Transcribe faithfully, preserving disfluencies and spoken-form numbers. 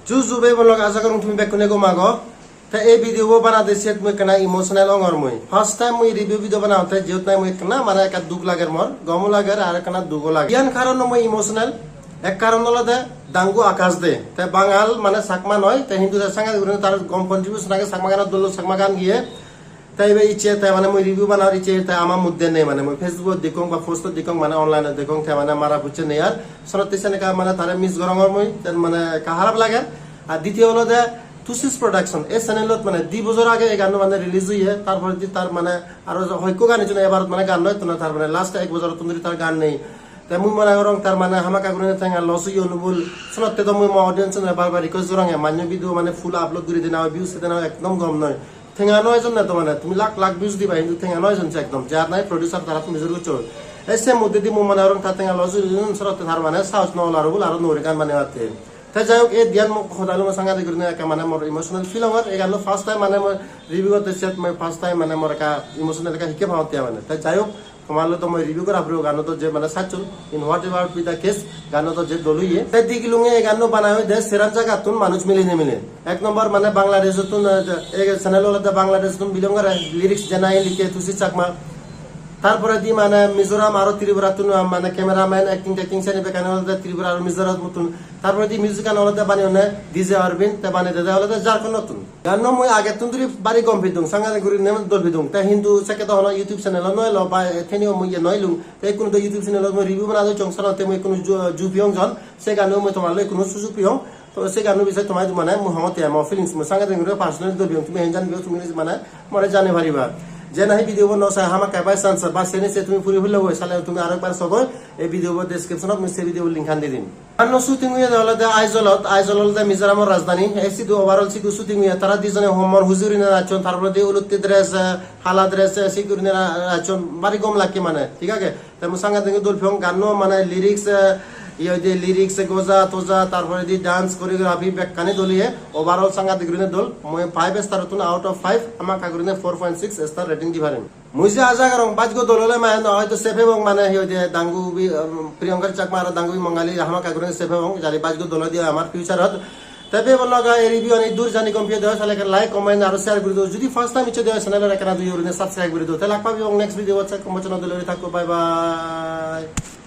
Ju ju bhei bon lok, aja gorong tumi bekkune gom ago. Te ei video bo banade siyot mui ekkena emotional ongor mui. First time mui review video banangotte jiyot nahi mui ekkena mane ekka duk lager mor, gomo lager ar ekkena dugo lager. Iyan karon mui emotional, ek karon olode Dangu Akash de. Te Bangal mane Chakma noi, te hintu te sangadik gurinei tar gom contribution age Chakma ganot, dol dol Chakma gan giye. Te ibe icche te mane mui review banar icche te ama moddhe nei, mane mui Facebook-ot dekkong ba post-ot dekkong, mane online-ot dekkong, te mane mara pocche nei ar. Senotte seneka mane tare miss gorongor mui, te mane ekka harap lager. Ar ditiyo olode Tusis Production, ei channel-ot mane di bojor age ei ganno mane release oye, tar poredi tar mane aro hoyekko gan ejjone ebarot mane gan noi, to na tar mane last ek bojorottun dhuri tar gan nei. Te mui mone gorong tar mane hamakkai gurinei tenga loss oye onubol. Senotte do mui mo audience-unore bar bar request gorong, e mannye video mane full upload guri dena oi, views dena oi, ekdom gom noi. Tenga no ejon na to mane, tumi lakh lakh views diba, hintu tenga no ejon se ekdom. Jar nahi producer tara tumi jor goccho. Ei se moddedi mui mone gorong tar tenga loss oye, senotte tar mane sahos no olo aro bol aro nore gan banebatte. Te jai hok, ei diyan mok hoda loi sangadik gurinei ekka mane mor emotional feel ongor. Ei ganno first time mane mui review gotte siyot mui first time mane mor ekka emotional ekka hikke pangotte mane. Te jai hok, tomar loi do mui review gora puribo, ganno do je mane sacchon, in whatever be the case, ganno do je dol oye. Te digilunge ei ganno banai oide seran jagattun manuj milinei mile. Ek number mane Bangladesh-ottun, eh, ei channel olode Bangladesh-ottun belong gore, lyrics jena hi likke Tusis Chakma. Tar poredi mane Mizoram aro Tripura-ttun, ah, mane cameraman, acting tacting seni bekkani olode Tripura aro Mizoram-ottun. Tar poredi music-an olode baneyonne D J Arvind, te baney dede olode Jharkhand-ottun. Ganno mui agettun dhuri bari gom pidung, sangadik gurinei dol pidung. Te hintu sekke do hono YouTube channel-o no elo ba, eh, thenio mui iye no elung. Te ikkunu do YouTube channel-ot mui review banade chong sano, te mui ikkunu ju-, ju piyong jon. Se ganno mui tomar loi ikkunu sujug piyong. To se ganno bisoi tomar mane mui hongotte mo feelings mui sangadik guri personally dol piyong. Tumi hen janibeo tumi mane more jani pariba. Je nahi video bo no sai hamakkai by chance ba seni se tumi puri phulle goi sale tumi aro ekbar sogoi. Ei video bo description-ot mui se video link-an di dim. Ganno shooting oyede olode Aizawl-ot, Aizawl olode Mizoramor rajdhani. Ei sidu overall sidu shooting oye, tara dijone homor huji gurinei nachon, tar poredi olotte dress, eh, hala dress, eh, sidu gurinei na-, nachon, bari gom lakke mane, thik age? Te mui sangadik dol piyong, ganno mane lyrics, eh, iye hoide lyrics, eh, goja toja, tar poredi dance choreography bekkani dol oye, overall sangadik gurinei dol. Mui five star-ottun out of five hamakkai gurinei four point six star rating di parim. Mui je aja gorong bajgo dol ole mane no hoito se pebong mane hi hoide Dangubi, um, Priyankar Chakma aro Dangubi Mangali hamakkai gurinei se pebong, jodi bajgo dol oide amar future-ot. Te bhei bon lok, ei review-ani dur jani gom peye de oi sale like, comment aro share guri do. Jodi first time icche de oi channel-ot ekkena dui gurinei subscribe guri do. Te lak pabong next video-ot, se kom bochon dole guri thakko. Bye bye.